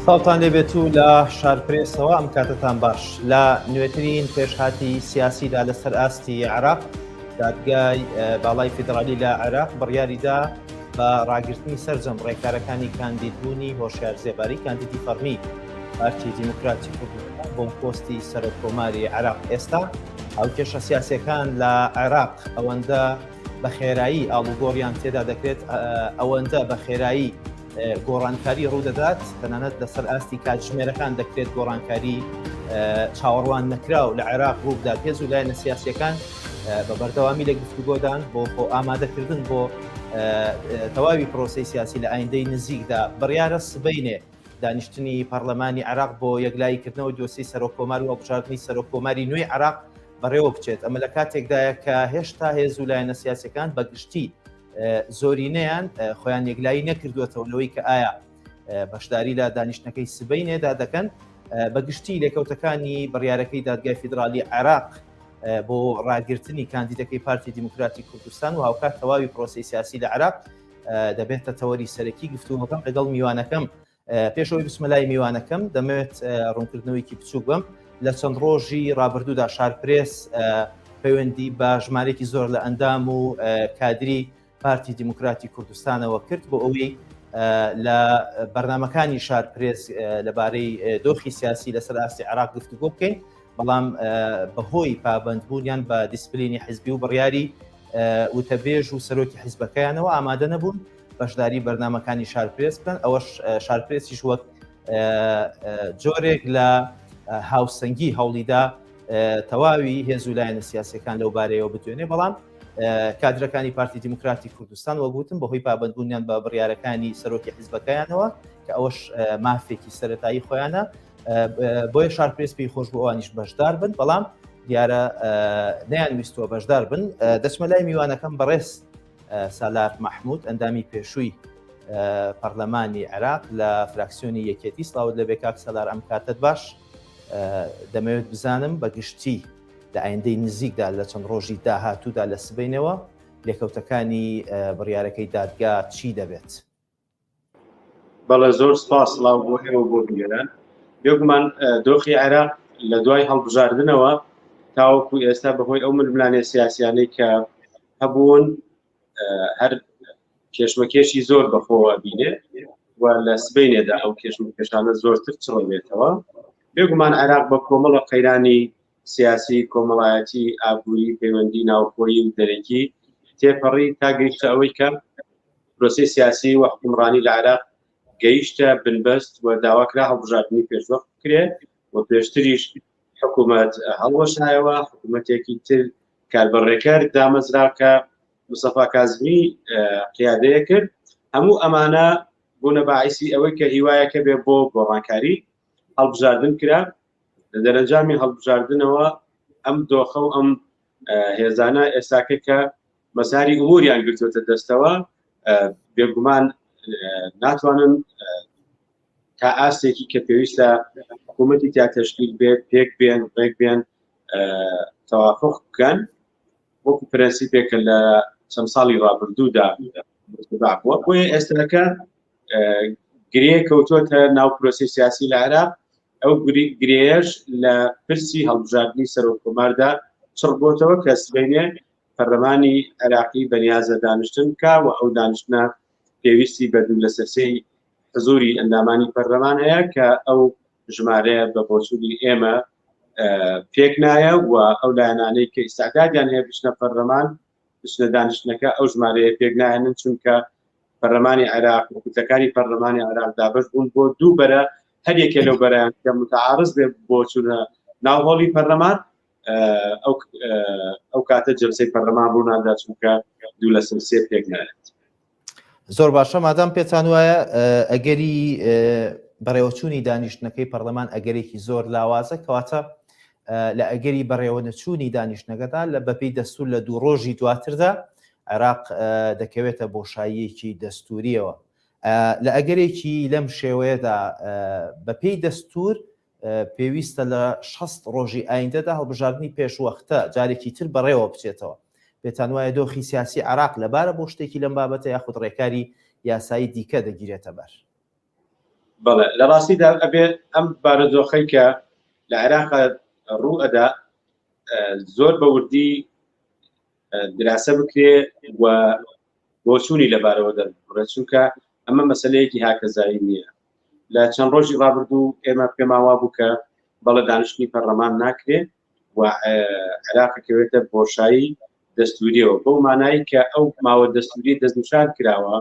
سڵاوتان لێبێت و لە شارپرێسەوە ئەم کاتتان باش لە نوێترین پێشهاتی سیاسیدا لەسەر ئاستی عێراق دادگای باڵای فیدرالی لە عێراق بڕیاریدا بە ڕاگرتنی سەرجەم ڕێکارەکانی کاندیدبوونی هۆشیار زێباری کاندیدی فەڕمی پارتی دیموکراتی کوردستان بۆ پۆستی سەرۆک کۆماری عێراق ئێستا هاوکێشە سیاسەکان لە عێراق ئەوەندە بە خێرایی ئاڵوگۆڕیان تێدا دەکرێت ئەوەندە بە خێرایی گۆڕانکاری ڕوودەدات تەنانەت لەسەر ئاستی کاتژمێرەکان دەکرێت گۆڕانکاری چاوەڕوان نەکراو لە عێراق ڕووبدات هێز و لایەنە سیاسیەکان بە بەردەوامی لە گفتوگۆدان بۆ خۆ ئامادەکردن بۆ تەواوی پرۆسی سیاسی لە ئایندەی نزیکدا بڕیارە سبینێ دانیشتنی پەرلەمانی عراق بۆ یەکلاییکردنەوە دۆسی سەرۆک کۆمار و هەڵبژاردنی سەرۆک کۆماری نوێی عراق بەڕێوە بچێت ئەمە لە کاتێکدایە کە هێشتا هێز و لایەنە سیاسەکان بە گشتی زۆرینەیان خۆیان یەکلایی نەکردووەتەوە لەوەی کە ئایا بەشداری لە دانیشتنەکەی سبینێدا دەکەن بە گشتی لێکەوتەکانی بڕیارەکەی دادگای فیدرالی عێراق بۆ ڕاگرتنی کاندیدەکەی پارتی دیموکراتی کوردستان و هاوکات تەواوی پرۆسی سیاسی لە عێراق دەبێتە تەوەری سەرەکی گفتوگۆکەم لەگەڵ میوانەکەم پێشەوەی بچمە لای میوانەکەم دەمەوێت ڕوونکردنەوەیکی بچووک بم لە چەند ڕۆژی ڕابردوودا شارپرێس پەیوەندی بە ژمارێکی زۆر لە ئەندام و کادری پارتی دیموکراتی کوردستانەوە کرد بۆ ئەوەی لە بەرنمەکانی شارپرێس لەبارەی دۆخی سیاسی لەسەر ئاستی عراق گفتوگۆ بکەین بەڵام بەهۆی پابندبوونیان بە دیسپلینی حزبی و بڕیاری وتەبێژ و سەرۆکی حزبەکەیانەوە ئامادە نەبوون بەشداری بەرنمەکانی شارپرێس بکەن ئەوەش شارپرێسیش وەک جۆرێک لە هاوسەنگی هەوڵیدا تەواوی هێز و لایەنە سیاسەکان لەو بارەیەوە بتوێنێ بەڵام کادرەکانی پارتی دیموکراتی کوردستان وەگوتم بەهۆی پابندبوونیان بە بڕیارەکانی سەرۆکی حیزبەکەیانەوە کە ئەوەش مافێکی سەتایی خۆیانە بۆیە شارپرێس پێی خۆش بۆ ئەوانیش بەشدار بن بەڵام دیارە نیان ویستوە بەشدار بن دەچمە لای میوانەکەم بەڕێز سالار مەحمود ئەندامی پێشووی پەرلەمانی عێراق لە فراکسیۆنی یەکێتی سڵاوت لەبێ کاک سالار ئەم کاتت باش دەمەوێت بزانم بە گشتی لە ئایندەی نزیکدا لە چەند ڕۆژی داهاتوودا لە سبینەوە لێکەوتەکانی بڕیارەکەی دادگا چی دەبێت؟ بەڵێ زۆر سپاس سڵاو بۆ ئێوە بۆ بینەران بێگومان دۆخی عێراق لە دوای هەڵبژاردنەوە تاوەکو ئێستا بەهۆی ئەو ململانێ سیاسیانەی کە هەبوون هەر کێشمەکێشی زۆر بەخۆوە بینێ و لە سبینێدا ئەو کێشمەکێشانە زۆرتر چڕێتەوە بێگومان عێراق بە کۆمەڵە قەیرانی سیاسی کۆمەڵایەتی ئابووری پەیوەندی ناوخۆیی و دەرەکی تێپەڕی تا گەیشتە ئەوەی کە پرۆسەی سیاسی و حکومڕانی لە عێراق گەیشتە بنبەست و داواکرا هەڵبژاردنی پێشوەخت بکرێ و پێشتریش حکوومەت هەڵوەشایەوە حکوومەتێکی تر کاربەڕێکەر دامەزرا کە مستەفا کازمی قیادەیە کرد هەموو ئەمانە بوونە باعیسی ئەوەی کە هیوایەکە بێ بۆ گۆڕانکاری هەڵبژاردن کرا لە دەرەنجامی هەڵبژاردنەوە ئەم دۆخە و ئەم هێزانە ئێستاکە کە مەساری ئوموریان گرتوێتە دەستەوە بێگومان ناتوانن تا ئاستێکی کە پێویستە حکوومەتی تیا تەشکیل بێت پێک بێن ڕێک بێن تەوافق بکەن وەکو پرەنسیپێکە لە چەند ساڵی ڕابردوودا بووە بۆیە ئێستاکە گرێ کەوتووەتە ناو پرۆسی سیاسی لە عێراق ئەو گرێیەش لە پرسی هەڵبژاردنی سەرۆک کۆماردا چڕ بۆتەوە کە سبەینێ پەرلەمانی عێراقی بەنیازە دانیشتن بکا و ئەو دانیشتنە پێویستی بە دوو لەسەر سێی حزوری ئەندامانی پەرلەمان هەیە کە ئەو ژمارەیە بە بۆچوونی ئێمە پێک نایە و ئەو لایەنانەی کە ئیستعدادیان هەیە بچنە پەرلەمان بچنە دانیشتنەکە ئەو ژمارەیە پێک نایەنن چونکە پەرلەمانی عێراق و کوتلەکانی پەرلەمانی عێراق دابەش بوون بۆ دوو بەرە هەر یەکێ لەو بەرەیان کە متعارض بێ بۆ چوونە ناو هۆڵی پەرلەمان ئەو ئەو کاتە جلسەی پەرلەمان ڕوونادا چونکە دوو لەسەر سێ پێک نایەت. زۆر باشە مادام پێتان وایە ئەگەری بەڕێوەچوونی دانیشتنەکەی پەرلەمان ئەگەرێکی زۆر لاوازە کەواتە لە ئەگەری بەڕێوەنەچوونی دانیشتنەکەدا لە بەپی دەستور لە دوو ڕۆژی دواتردا عێراق دەکەوێتە بۆشاییەکی دەستوریەوە لە ئەگەرێکی لەم شێوەیەدا بەپێی دەستور پێویستە لە 60 ڕۆژی ئایندەدا هەڵبژاردنی پێشوەختە جارێکی تر بەڕێوە بچێتەوە. پێتان وایە دۆخی سیاسی عێراق لەبارە بۆ شتێکی لەم بابەتە یاخود ڕێکاری یاسایی دیکە دەگیرێتە بەر؟ بەڵێ لە ڕاستیدا ئەبێت ئەم بارودۆخەی کە لە عێراق ڕوو ئەدا زۆر بە وردی دراسە بکرێ و بۆچوونی لەبارەوە دەربڕێت چونکە ئەمە مەسلەیەکی هاکەزایی نییە لە چەند ڕۆژی ڕابردوو ئێمە پێمان وابوو کە بەڵێ دانیشتنی پەرلەمان ناکرێ و عێراق کەوێتە بۆشایی دەستوریەوە بەو مانایی کە ئەو ماوە دەستوری دەستنیشان کراوە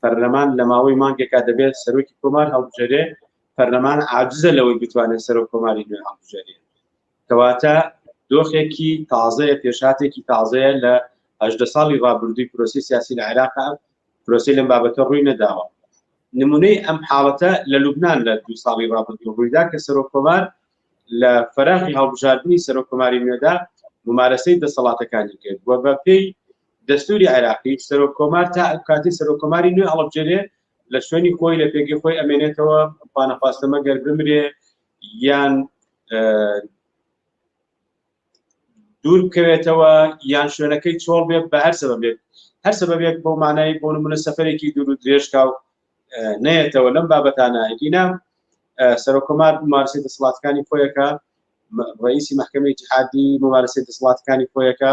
پەرلەمان لە ماوەی مانگێکا دەبێت سەرۆکی کۆمار هەڵبژێرێ پەرلەمان عاجزە لەوەی بتوانێت سەرۆک کۆماری نوێ هەڵبژێرێ کەواتە دۆخێکی تازەیە پێشهاتێکی تازەیە لە هەژدە ساڵی ڕابردووی پرۆسی سیاسی لە عێراق پرۆسی لەم بابەتە ڕووی نەداوە نمونەی ئەم حاڵەتە لە لوبناان لە دو ساڵی ڕابردوو ڕوویدا کە سەرۆک کۆمار لە فەراخی هەڵبژاردنی سەرۆک کۆماری نوێدا ممارەسەی دەسەڵاتەکانی کرد و بە پێی دەستوری عێراقی سەرۆک کۆمار تا ئەو کاتی سەرۆک کۆماری نوێ هەڵبژێرێ لە شوێنی خۆی لە پێگەی خۆی ئەمێنێتەوە خوانەخواستە مەگەر بمرێ یان دوور بکەوێتەوە یان شوێنەکەی چۆڵ بێت بە هەر سەبەبێک هەر سەبەبێک بۆ مانای بۆ نمونە سەفەرێکی دوور و درێژکا و نەیەتەوە لەم بابەتانە ئەگینا سەرۆکۆمار ممارسی دەسەڵاتەکانی خۆیەکە ڕئیسی محکمەی اتحادی ممارسی دەسەڵاتەکانی خۆیەکە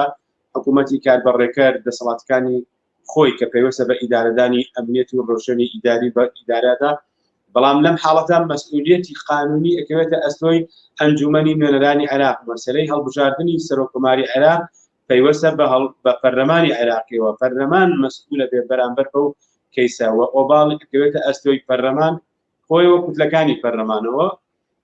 حکوومەتی کاربەڕێکەر دەسەڵاتەکانی خۆی کە پەیوەستە بە ئیدارەدانی ئەمنیەت و ڕۆشنی ئیداری بە ئیدارەدا بەڵام لەم حاڵەتە مەسئولیەتی قانونی ئەکەوێتە ئەستۆی ئەنجومەنی نوێنەرانی عێراق مەسەلەی هەڵبژاردنی سەرۆککۆماری عێراق پەیوەستە بە هەڵ بە پەرلەمانی عێراقیەوە پەرلەمان مەسئولە بێ بەرامبەر بەو کەیسە و ئۆباڵ ئەکەوێتە ئەستۆی پەرلەمان خۆیەوە کوتلەکانی پەرلەمانەوە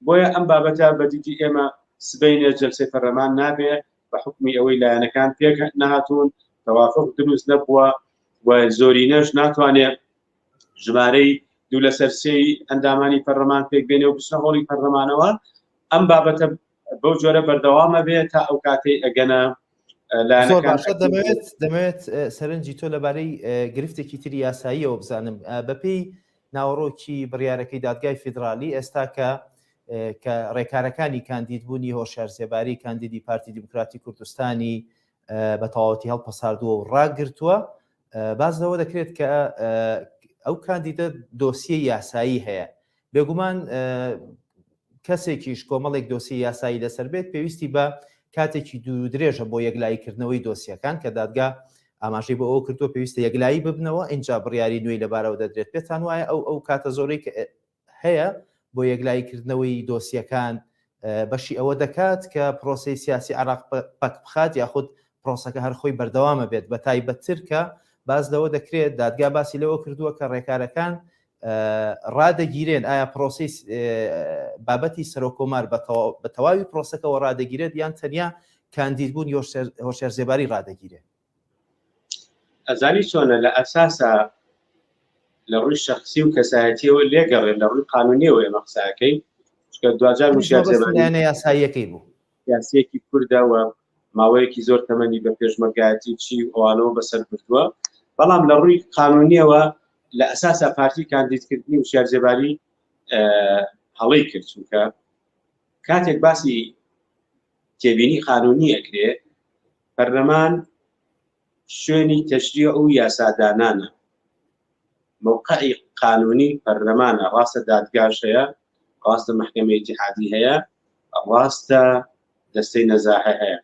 بۆیە ئەم بابەتە بە دیدی ئێمە سبەینێ جەلسەی پەرلەمان نابێ بە حوکمی ئەوەی لایەنەکان پێک نەهاتوون، تەوافق دروست نەبووە و زۆرینەش ناتوانێت ژمارەی دوو لەسەر سێی ئەندامانی پەرلەمان پێک بێنێ و بچنە هۆڵی پەرلەمانەوە ئەم بابەتە بەو جۆرە بەردەوامە بێت تا ئەو کاتەی ئەگەنە زۆر باشە دەمەوێت دەمەوێت سەرنجی تۆ لەبارەی گرفتێکی تری یاساییەوە بزانم بەپێی ناوەڕۆکی بڕیارەکەی دادگای فیدرالی ئێستا کە کە ڕێکارەکانی کاندیدبوونی هۆشیار زێباری کاندیدی پارتی دیموکراتی کوردستانی بە تەواوەتی هەڵپەساردووە و ڕاگرتووە باز لەوە دەکرێت کە ئەو کاندیدە دۆسیە یاسایی هەیە بێگومان کەسێکیش کۆمەڵێک دۆسیە یاسایی لەسەر بێت پێویستی بە کاتێکی دوور و درێژە بۆ یەکلاییکردنەوەی دۆسیەکان کە دادگا ئاماژەی بۆ ئەوە کردووە پێویستە یەکلایی ببنەوە ئینجا بڕیاری نوێی لەبارەوە دەدرێت پێتان وایە ئەو ئەو کاتە زۆرەی کە هەیە بۆ یەکلاییکردنەوەی دۆسیەکان بەشی ئەوە دەکات کە پرۆسەی سیاسی عراق پەک بخات یاخود پرۆسەکە هەر خۆی بەردەوامە بێت بە تایبەتتر کە باس لەوە دەکرێت دادگا باسی لەوە کردووە کە ڕێکارەکان ڕادەگیرێن ئایا پرۆسی بابەتی سەرۆکۆمار بە تەواوی پرۆسەکەەوە ڕادەگیرێت یان تەنیا کاندیدبوون هۆشیار زێباری ڕادەگیرێت ئەزانی چۆنە لە ئەساسا لە ڕووی شخصی و کەسایەتیەوە لێگەڕێ لە ڕووی قانونیەوە ئێمە قساکەی چونکە دواجار وشیار زێباری یاساییەکەی بوو سیاسیەکی کوردە و ماوەیەکی زۆر تەمەنی بە پێشمەرگایەتی چی و ئەوانەوە بەسەر بردووە بەڵام لە ڕووی قانونیەوە لە ئەساسا پارتی کاندیدکردنی وشیار زێباری هەڵەی کرد چونکە کاتێک باسی تێبینی قانونی ئەکرێ پەرلەمان شوێنی تەشریع و یاسادانانە مەوقعی قانونی پەرلەمانە ڕاستە دادگاش هەیە ڕاستە مەحکەمەی ئیتیحادی هەیە ڕاستە دەستەی نەزاهە هەیە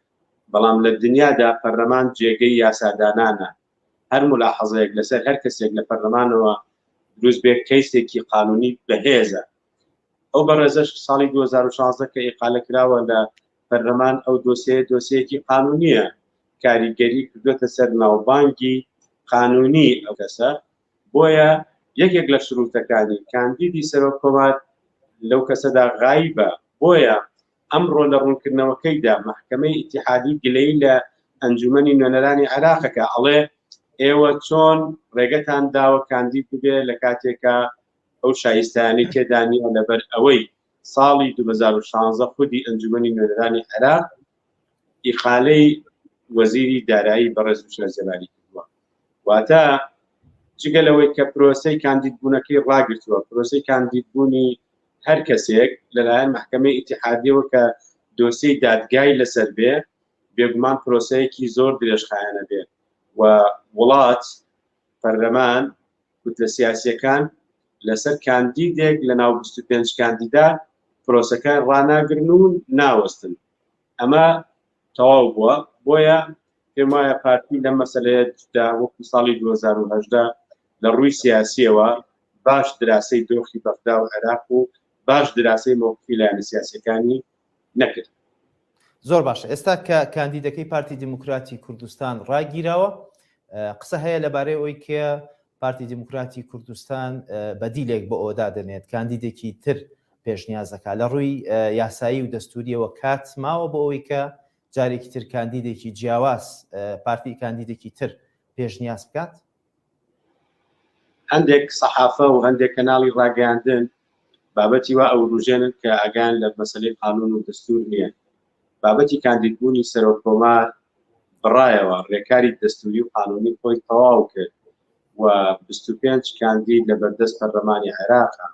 بەڵام لە دنیادا پەرلەمان جێگەی یاسادانانە هەر ملاحەزەیەک لەسەر هەر کەسێک لە پەرلەمانەوە دروست بێت کەیسێکی قانونی بەهێزە ئەو بەڕێزەش ساڵی 2016 کە ئیقالە کراوە لە پەرلەمان ئەو دۆسیە دۆسیەکی قانونیە کاریگەری کردوێتە سەر ناوبانگی قانونی ئەو کەسە بۆیە یەکێک لە شروتەکانی کاندیدی سەرۆک کۆمار لەو کەسەدا غایبە بۆیە ئەمڕۆ لە ڕوونکردنەوەکەیدا مەحکەمەی ئیتیحادی گلەیی لە ئەنجومەنی نوێنەرانی عێراقەکە ئەڵێ ئێوە چۆن ڕێگەتان داوە کاندید ببێ لە کاتێکا ئەو شایستانەی تێدا نییە لەبەر ئەوەی ساڵی 2016 خودی ئەنجومەنی نوێنەرانی عێراق ئیقالەی وەزیری دارایی بەڕێز وشیار زێباری کردووە واتە جگە لەوەی کە پرۆسەی کاندیدبوونەکەی ڕاگرتووە پرۆسەی کاندیدبوونی هەر کەسێک لەلایەن مەحکەمەی ئیتیحادیەوە کە دۆسیەی دادگای لەسەر بێ بێگومان پرۆسەیەکی زۆر درێژخایەنە بێ و وڵات پەرلەمان کوتلە سیاسیەکان لەسەر کاندیدێک لە ناو 25 کاندیدا پرۆسەکە ڕاناگرن و ناوەستن ئەمە تەواو بووە بۆیە پێم وایە پارتی لەم مەسلەیەدا وەکو ساڵی 2010 لە ڕووی سیاسیەوە باش دراسەی دۆخی بەغدا و عێراق و باش دراسەی مۆقفی لایەنە سیاسەکانی نەکرد. زۆر باشە ئێستا کە کاندیدەکەی پارتی دیموکراتی کوردستان ڕاگیراوە قسە هەیە لەبارەی ئەوی کە پارتی دیموکراتی کوردستان بەدیلێک بۆ ئەودا دەنێت کاندیدێکی تر پێشنیازەکە لە ڕووی یاسایی و دەستوریەوە کات ماوە بۆ ئەوەی کە جارێکی تر کاندیدێکی جیاواز پارتی کاندیدێکی تر پێشنیاز بکات؟ هەندێک سەحافە و هەندێک کەناڵی ڕاگەیاندن بابەتی وا ئەوروژێنن کە ئاگایان لە مەسەلەی قانون و دەستور نییە. بابەتی کاندیدبوونی سەرۆک کۆمار بڕایەوە، ڕێکاری دەستوری و قانونی خۆی تەواو کرد و 25 کاندید لە بەردەست پەرلەمانی عێراقە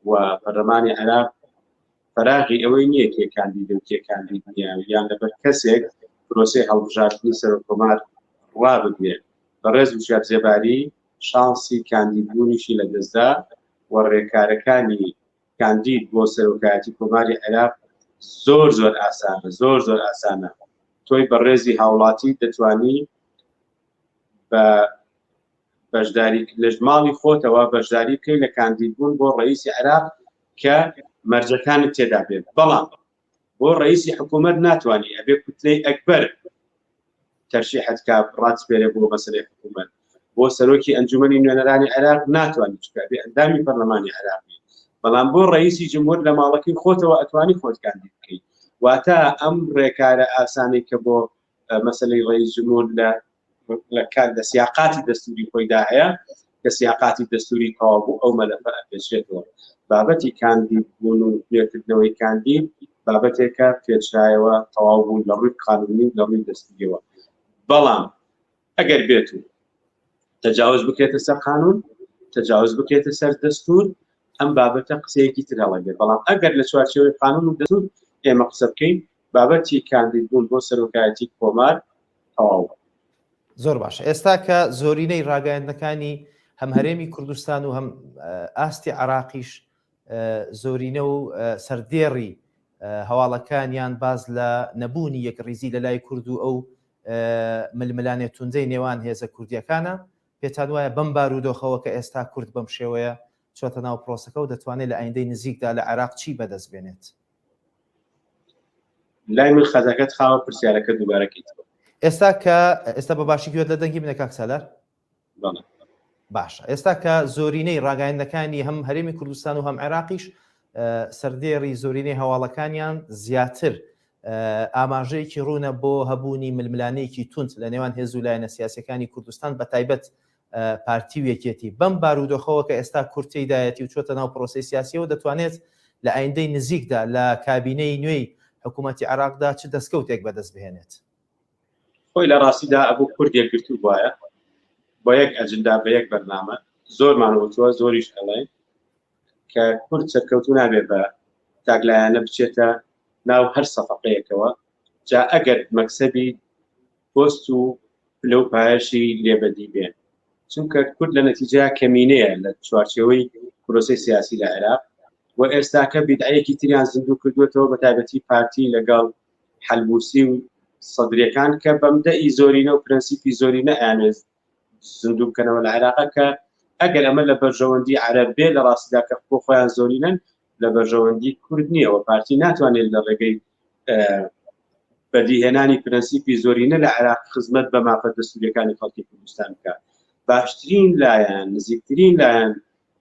و پەرلەمانی عێراق فەراغی ئەوەی نییە کێ کاندیدە و کێ کاندید نییە یان لەبەر کەسێک پرۆسەی هەڵبژاردنی سەرۆک کۆمار ڕابگرێت. بەڕێز وشیار زێباری شانسی کاندیدبوونیشی لەدەستدا و ڕێکارەکانی کاندید بۆ سەرۆکایەتی کۆماری عێراق زۆر زۆر ئاسانە زۆر زۆر ئاسانە تۆی بەڕێزی هاوڵاتی دەتوانی بە بەشداری لە ماڵی خۆتەوە بەشداری بکەیت لە کاندیدبوون بۆ ڕئیسی عێراق کە مەرجەکانت تێدا بێت بەڵام بۆ ڕئیسی حکوومەت ناتوانانی ئەبێ کوتلەی ئەکبەر تەرشیحت کا ڕاتسپێرێ بۆ مەسەلەی حکوومەت بۆ سەرۆکی ئەنجومەنی نوێنەرانی عێراق ناتوانانی چکە بێ ئەندامی پەرلەمانی عێراقی بەڵام بۆ ڕئیسی جمهور لە ماڵەکەی خۆتەوە ئەتوانی خۆت کاندید بکەیت واتە ئەم ڕێکارە ئاسانەی کە بۆ مەسلەی ڕئیس جمهور لە لە کار لە سیاقاتی دەستوری خۆیدا هەیە کە سیاقاتی دەستوری تەواو بوو ئەو مەلەفە ئەپێچرێتەوە بابەتی کاندید بوون و نوێکردنەوەی کاندید بابەتێکە پێچرایەوە تەواو بوو لە ڕووی قانونی و لە ڕووی دەستوریەوە بەڵام ئەگەر بێت و تەجاوز بکرێتە سەر قانون تەجاوز بکرێتە سەر دەستور ئەم بابەتە قسەیەکی تر هەڵەگرێت بەڵام ئەگەر لە چوارچێوەی قانون و دەستور ئێمە قسە بکەین بابەتی کاندید بوون بۆ سەرۆکایەتی کۆمار تەواو بوو. زۆر باشە ئێستا کە زۆرینەی ڕاگەیاندنەکانی هەم هەرێمی کوردستان و هەم ئاستی عراقیش زۆرینە و سەردێڕی هەواڵەکانیان باز لە نەبوونی یەکڕیزی لە لای کورد و ئەو ململانێ توندەی نێوان هێزە کوردیەکانە پێتان وایە بەم بارودۆخەوە کە ئێستا کورد بەم شێوەیە چۆتە ناو پرۆسەکە و دەتوانێت لە ئایندەی نزیکدا لە عێراق چی بەدەست بێنێت؟ لای من خەتەکەت خاوە پرسیارەکە دووبارە کەیتەوە. ئێستا کە ئێستا بە باشی گوێت لە دەنگی منە کاک سالار؟ بەڵێ. باشە ئێستا کە زۆرینەی ڕاگەیاندنەکانی هەم هەرێمی کوردستان و هەم عێراقیش سەردێڕی زۆرینەی هەواڵەکانیان زیاتر ئاماژەیەکی ڕوونە بۆ هەبوونی ململانێیەکی توند لە نێوان هێز و لایەنە سیاسیەکانی کوردستان بە تایبەت پارتی و یەکێتی بەم بارودۆخەوە کە ئێستا کورد تێیدایەتی و چۆتە ناو پرۆسەی سیاسیەوە دەتوانێت لە ئایندەی نزیکدا لە کابینەی نوێی حکوومەتی عێراقدا چ دەستکەوتێک بەدەست بهێنێت؟ خۆی لە ڕاستیدا ئەبوو کورد یەکگرتوو بوایە بە یەک ئەجندا بە یەک بەرنامە زۆرمان وتووە زۆریش ئەڵێن کە کورد سەرکەوتوو نابێت بە تاکلایەنە بچێتە ناو هەر سەفەقەیەکەوە جا ئەگەر مەکسەبی پۆست و پلە و پایەشی لێ بەدی بێ چونکە کورد لە نەتیجە کەمینەیە لە چوارچێوەی پرۆسەی سیاسی لە عێراق و ئێستاکە بیدعەیەکی تریان زیندوو کردوێتەوە بە تایبەتی پارتی لەگەڵ حەلبوسی و سەدرەکان کە بەمدەئی زۆرینە و پرەنسیپی زۆرینە ئەیانوێت زیندوو بکەنەوە لە عێراقا کە ئەگەر ئەمە لە بەرژەوەندی عەرەب بێ لە ڕاستیدا کە بۆ خۆیان زۆرینەن لە بەرژەوەندی کورد نییە و پارتی ناتوانێت لە ڕێگەی بەدیهێنانی پرەنسیپی زۆرینە لە عێراق خزمەت بە مافە دەستوریەکانی خەڵکی کوردستان بکات باشترین لایەن نزیکترین لایەن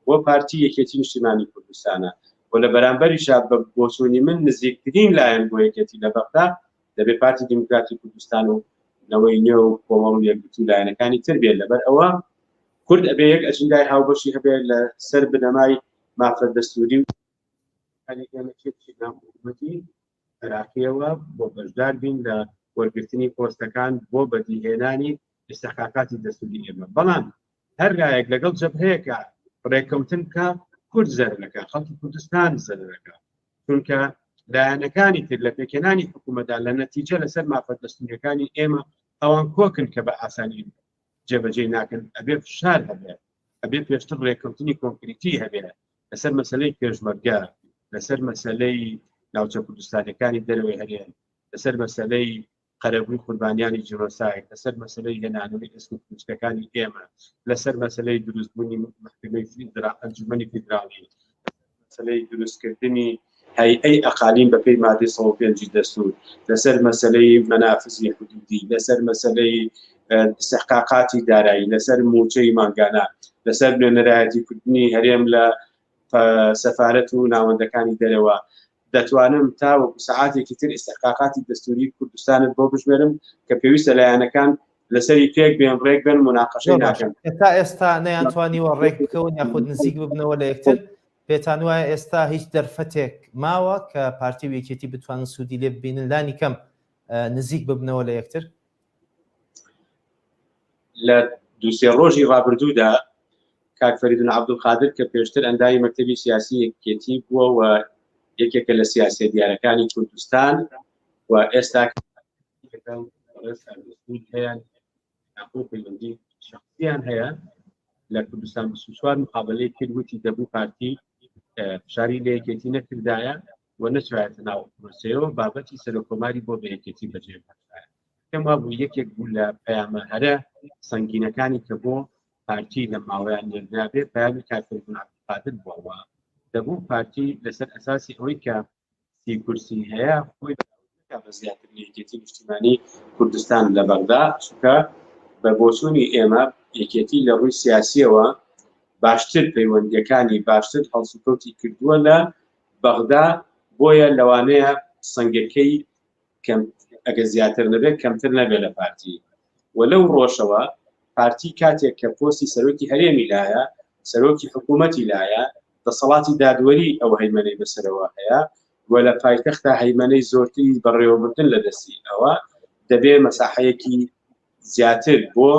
بۆ پارتی یەکێتی نیشتیمانی کوردستانە و لە بەرامبەریشا بە بۆچوونی من نزیکترین لایەن بۆ یەکێتی لە بەغدا دەبێت پارتی دیموکراتی کوردستان و نەوەی نوێ و کۆمەڵ و یەکگرتوو لایەنەکانی تر بێت لەبەر ئەوە کورد ئەبێ یەک ئەجندای هاوبەشی هەبێت لە سەر بنەمای مافە دەستوری و ئێمە چێ حکوومەتی عێراقیەوە بۆ بەشدار بین لە وەرگرتنی پۆستەکان بۆ بەدیهێنانی ئیستحقاقاتی دەستوری ئێمە بەڵام هەر لایەک لەگەڵ جەبهەیەکە ڕێککەوتن بکە کورد زەرەکە خەڵکی کوردستان زەرەکە چونکە لایەنەکانی تر لە پێکهێنانی حکوومەتدا لە نەتیجە لەسەر مافە دەستوریەکانی ئێمە ئەوان کۆکن کە بە ئاسانی جێبەجێ ناکەن ئەبێ فشار هەبێت. ئەبێ پێشتر ڕێککەوتنی کۆنکریتی هەبێ لەسەر مەسلەی پێشمەرگە، لەسەر مەسلەی ناوچە کوردستانەکانی دەرەوەی هەرێم، لەسەر مەسلەی قەرەبووی قوربانیانی جینۆساید، لەسەر مەسلەی هێنانەوەی ئێسک و پروچکەکانی ئێمە، لەسەر مەسلەی دروستبوونی مەحکەمەی ئەنجومەنی فیدراڵی، مەسلەی دروستکردنی هەیئەی ئەقالیم بەپێی مادەی 105 دەستور، لەسەر مەسلەی مەنافزی حدودی، لەسەر مەسلەی استحقاقاتی دارایی، لەسەر موچەی مانگانە، لەسەر نوێنەرایەتی کردنی هەرێم لە سەفارەت و ناوەندەکانی دەرەوە. دەتوانم تاوەکو سەعاتێکی تر ئیستحقاقاتی دەستوری کوردستانت بۆ بژمێرم کە پێویستە لایەنەکان لەسەری پێک بێن ڕێک بن مناقەشەی ناکەن. تا ئێستا نەیانتوانیوە ڕێک بکەون یاخود نزیک ببنەوە لە یەکتر، پێتان وایە ئێستا هیچ دەرفەتێک ماوە کە پارتی و یەکێتی بتوانن سوودی لێ ببینن لانی کەم نزیک ببنەوە لە یەکتر؟ لە دوسێ ڕۆژی ڕابردوودا کاک فەریدون عەبدولقادر کە پێشتر ئەندامی مەکتەبی سیاسی یەکێتی بووە و یەکێکە لە سیاسیە دیارەکانی کوردستان و ئێستا هەیە پەیوەندی شخصیان هەیە لە کوردستان 24 مقابلەی کرد وتی دەبوو پارتی فشاری لە یەکێتی نەکردایە و نەچوایەتە ناو پرۆسەیەوە بابەتی سەرۆککۆماری بۆ بە یەکێتی بەجێ بهێشتایە. پێم وابوو یەکێک بوو لە پەیامە هەرە سەنگینەکانی کە بۆ پارتی لە ماوەیان نێردرابێ پەیامی کاک فەریدون عەبدولقادر بووە دەبوو پارتی لەسەر ئەساسی ئەوەی کە سی کورسی هەیە خۆی بە زیاتر لە یەکێتی نیشتیمانی کوردستان لە بەغدا چونکە بە بۆچوونی ئێمە یەکێتی لە ڕووی سیاسیەوە باشتر پەیوەندیەکانی باشتر هەڵسوکەوتی کردووە لە بەغدا بۆیە لەوانەیە سەنگەکەی کەم ئەگە زیاتر نەبێت کەمتر نەبێت لە پارتی و لەو ڕۆژەوە پارتی کاتێک کە پۆستی سەرۆکی هەرێمی لایە سەرۆکی حکوومەتی لایە دەسەڵاتی دادوەری ئەو هەیمەنەی بەسەرەوە هەیە و لە پایتەختا هەیمەنەی زۆرتری بەڕێوەبردن لە دەستی ئەوە دەبێ مەساحەیەکی زیاتر بۆ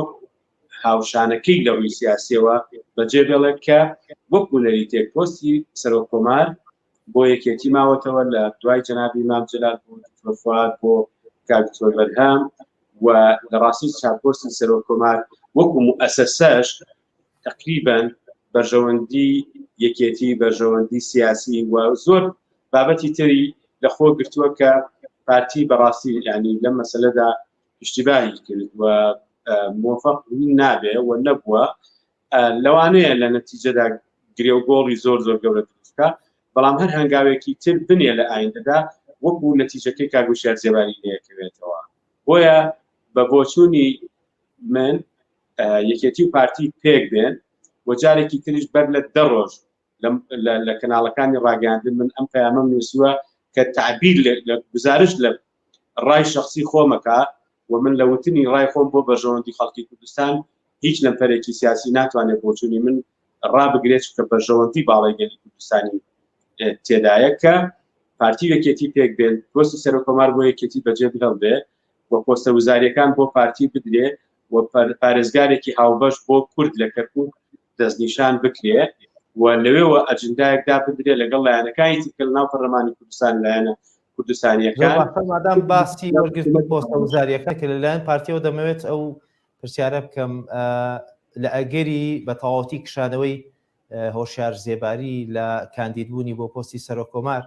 هاوشانەکەی لە ڕووی سیاسیەوە بەجێ بێڵێت کە وەکو نەریتێک پۆستی سەرۆک کۆمار بۆ یەکێتی ماوەتەوە لە دوای جەنابی مام جەلال بۆ دکتۆر فواد بۆ کاک دکتۆر بەرهەم و لە ڕاستی چاپۆستی سەرۆک کۆمار وەکو موئەسەسەش تقریبا بەرژەوەندی یەکێتی بەرژەوەندی سیاسی و زۆر بابەتی تری لە خۆ گرتووە کە پارتی بەڕاستی ینی لەم مەسەلەدا اشتباهی کرد و مۆفق نابێ و نەبووە لەوانەیە لە نەتیجەدا گرێ و گۆڵی زۆر زۆر گەورە دروستکە بەڵام هەر هەنگاوێکی تر بنێ لە ئایندەدا وەکو نەتیجەکەی کاک وشیار زێباری لەکەوێتەوە بۆیە بە بۆچوونی من یەکێتی و پارتی پێک بێن و جارێکی تریش بەر لە دە ڕۆژ لە کەناڵەکانی ڕاگەاندن من ئەم پەیامەم نووسیوە کە تعبیر لە گزارش لە ڕای شخصی خۆمەکە و من لە وتنی ڕای خۆم بۆ بەرژەوەندی خەڵکی کوردستان هیچ لەمپەرێکی سیاسی ناتوانێت بۆچوونی من ڕابگرێت چونکە بەرژەوەندی باڵای گەلی کوردستانی تێدایە کە پارتی و یەکێتی پێک بێن پۆستی سەرۆکۆمار بۆ یەکێتی بەجێ بهێڵدرێ و پۆستە وزاریەکان بۆ پارتی بدرێ و پارێزگارێکی هاوبەش بۆ کورد لە کەرکوک دەستنیشان بکرێ و لەوێوە ئەجندایەک دابدرێ لەگەڵ لایەنەکانی تر کە لەناو پەرلەمانی کوردستان لایەنە کوردستانیەکان مادام باسی وەرگرتنی پۆستە وزاریەکە کە لەلایەن پارتیەوە دەمەوێت ئەو پرسیارە بکەم لە ئەگەری بە تەواوەتی کشانەوەی هۆشیار زێباری لە کاندیدبوونی بۆ پۆستی سەرۆککۆمار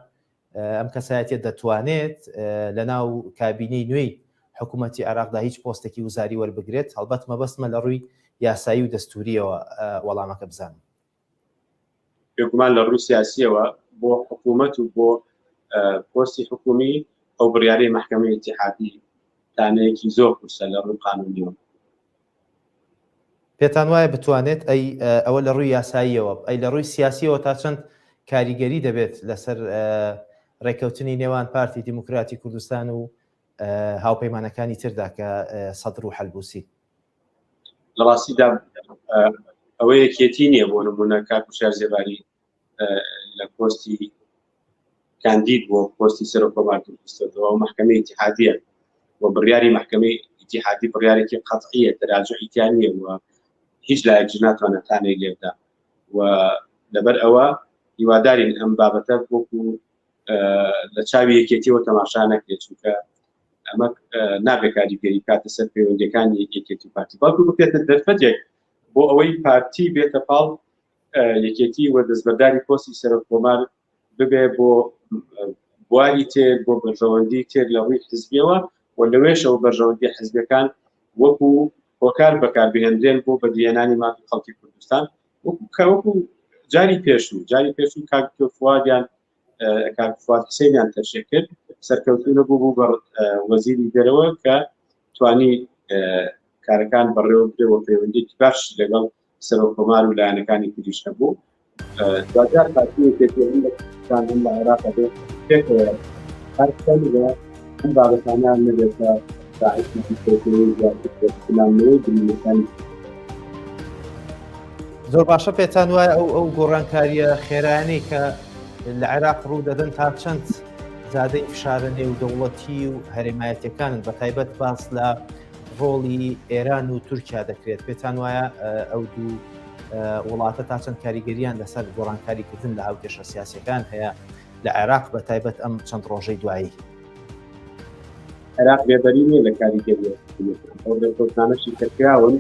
ئەم کەسایەتیە دەتوانێت لەناو کابینەی نوێی حکوومەتی عێراقدا هیچ پۆستێکی وزاری وەربگرێت؟ هەڵبەت مەبەستمە لە ڕووی یاسایی و دەستووریەوە وەڵامەکە بزانم. بێگومان لە ڕووی سیاسیەوە بۆ حکوومەت و بۆ پۆستی حکومی ئەو بڕیارەی مەحکەمەی ئیتیحادی تانەیەکی زۆر قورسە لە ڕووی قانونیەوە. پێتان وایە بتوانێت؟ ئەی ئەوە لە ڕووی یاساییەوە، ئەی لە ڕووی سیاسیەوە تا چەند کاریگەری دەبێت لەسەر ڕێککەوتنی نێوان پارتی دیموکراتی کوردستان و هاوپەیمانەکانی تردا کە سەدر و حەلبوسی؟ لە ڕاستیدا ئەوە یەکێتی نییە بۆ نمونە کاک وشیار زێباری لە پۆستی کاندید بۆ پۆستی سەرۆک کۆمار دوورخستێتەوە و مەحکەمەی ئیتیحادیە و بڕیاری مەحکەمەی ئیتیحادی بڕیارێکی قەتعیە تەراجعی تیا نییە و هیچ لایەکیش ناتوانێت تانەی لێبدا و لەبەر ئەوە هیوادارین ئەم بابەتە وەکو لە چاوی یەکێتیەوە تەماشا نەکرێت چونکە ئەمە نابێ کاریگەری بکاتە سەر پەیوەندیەکانی یەکێتی و پارتی بەڵکو بکرێتە دەرفەتێک بۆ ئەوەی پارتی بێتە پاڵ یەکێتی و دەستبەرداری پۆستی سەرۆک کۆمار ببێ بۆ بواری تێر بۆ بەرژەوەندی تێر لە ڕووی حزبیەوە و لەوێشەوە بەرژەوەندی حزبەکان وەکو هۆکار بەکاربهێنرێن بۆ بەدیهێنانی مافی خەڵکی کوردستان وەکو کە وەکو جاری پێشوو جاری پێشوو کاک فوادیان کاک فواد حسێنیان تەرشێ کرد سەرکەوتوو نەبوو بوو بە وەزیری دەرەوە کە توانی کارەکان بەڕێوە برێ و پەیوەندیکی باش لەگەڵ سەرۆک کۆمار و لایەنەکانی تریش هەبوو دواجار پارتی یەکێتی هەم لە کوردستان هەم لە عێراق ئەبێ پێکەوە کار بکەن و ئەم بابەتانە نەبێتە باعثی دوورکەوتنەوەی زیاتر و کولاندنەوەی برینەکانی زۆر باشە پێتان وایە ئەو ئەو گۆڕانکاریە خێرایانەی کە لە عێراق ڕوو دەدەن تا چەند زادەی فشارە نێودەوڵەتی و هەرێمایەتەکانن بە تایبەت باس لە ڕۆڵی ئێران و تورکیا دەکرێت پێتان وایە ئەو دوو وڵاتە تا چەند کاریگەریان لەسەر گۆڕانکاریکردن لە هاوکێشە سیاسەکان هەیە لە عێراق بە تایبەت ئەم چەند ڕۆژەی دوایی عێراق بێبەری نییە لە کاریگەریە ئەو ڕێککەوتنانەشی کە کراون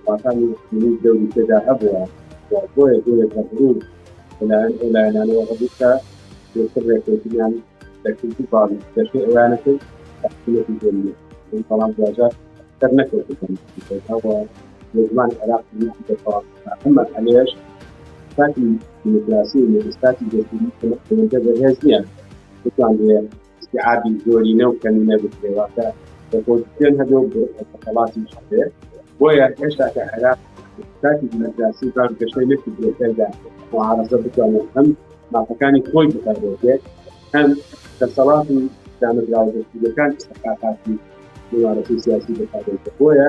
وڵاتانی دەوری تێدا هەبووە بۆیە بۆیە بەڕوو لەلایەن ئەو لایەنانەوە هەبوو کە پێشتر ڕێککەوتنیان دەکرد و باڵی دەشێ ئەویانە کرد حکوومەتی زۆرینە بەڵام دواجار سەر نەکەوتن بێگومان عێراق پێویستی بە ئەم مەرحەلەیەش ستاتی دیموکراسی و ستاتی دەستوری ئەوەندە بەهێز نییە بتوانرێ استیعابی زۆرینە و کەمینە بکرێ واتە ئۆپۆزیسیۆن هەبێ و دەسەڵاتیش هەبێ بۆیە هێشتا کە عێراق ستاتی دیموکراسی باش گەشەی نەکردووە تێیدا معارەزە بتوانێت هەم مافەکانی خۆی بپارێزێت هەم دەسەڵات و دامەزراوە دەستوریەکان ئیستحقاقاتی ممارەسەی سیاسی بپارێزێت بۆیە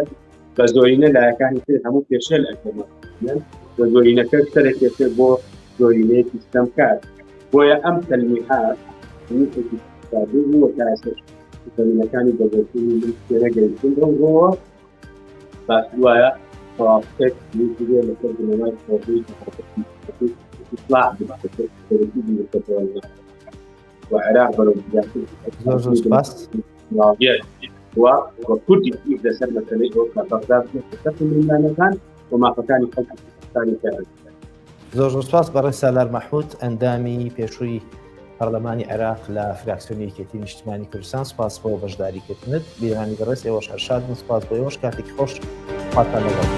بە زۆرینە لایەکانی تر هەموو پێشێل ئەکەن و زۆرینەکە سەرەکێشێ بۆ زۆرینەیەکی ستەمکار بۆیە ئەم تەلمیحات هەموو بوو تا ئێستاش زمینەکانی بەگەشتنی من تێنەگەیشتن ڕەوڕەوە باشتر وایە تەوافقێک دروست ببێ لەسەر بنەمای پرۆژەی ئیسلاح ببێت سەرەکی بیرکردنەوە و عێراق بەرەو زیاتر زۆر زۆر سپاس و و کوردی لەسەر مەسەلەی ئەوە کە بەغدا بچێتە سەر ململانێکان و مافەکانی خەڵکی کوردستانی پێ زۆر زۆر سپاس بەڕێز سالار مەحمود ئەندامی پێشووی پەرلەمانی عێراق لە فراکسیۆنی یەکێتی نیشتمانی کوردستان سپاس بۆ بەشداریکردنت بینەرانی بەڕێز ئێوەش هەر شاد بن سپاس بۆ ئێوەش کاتێکی خۆش خواتان لەگەڵ.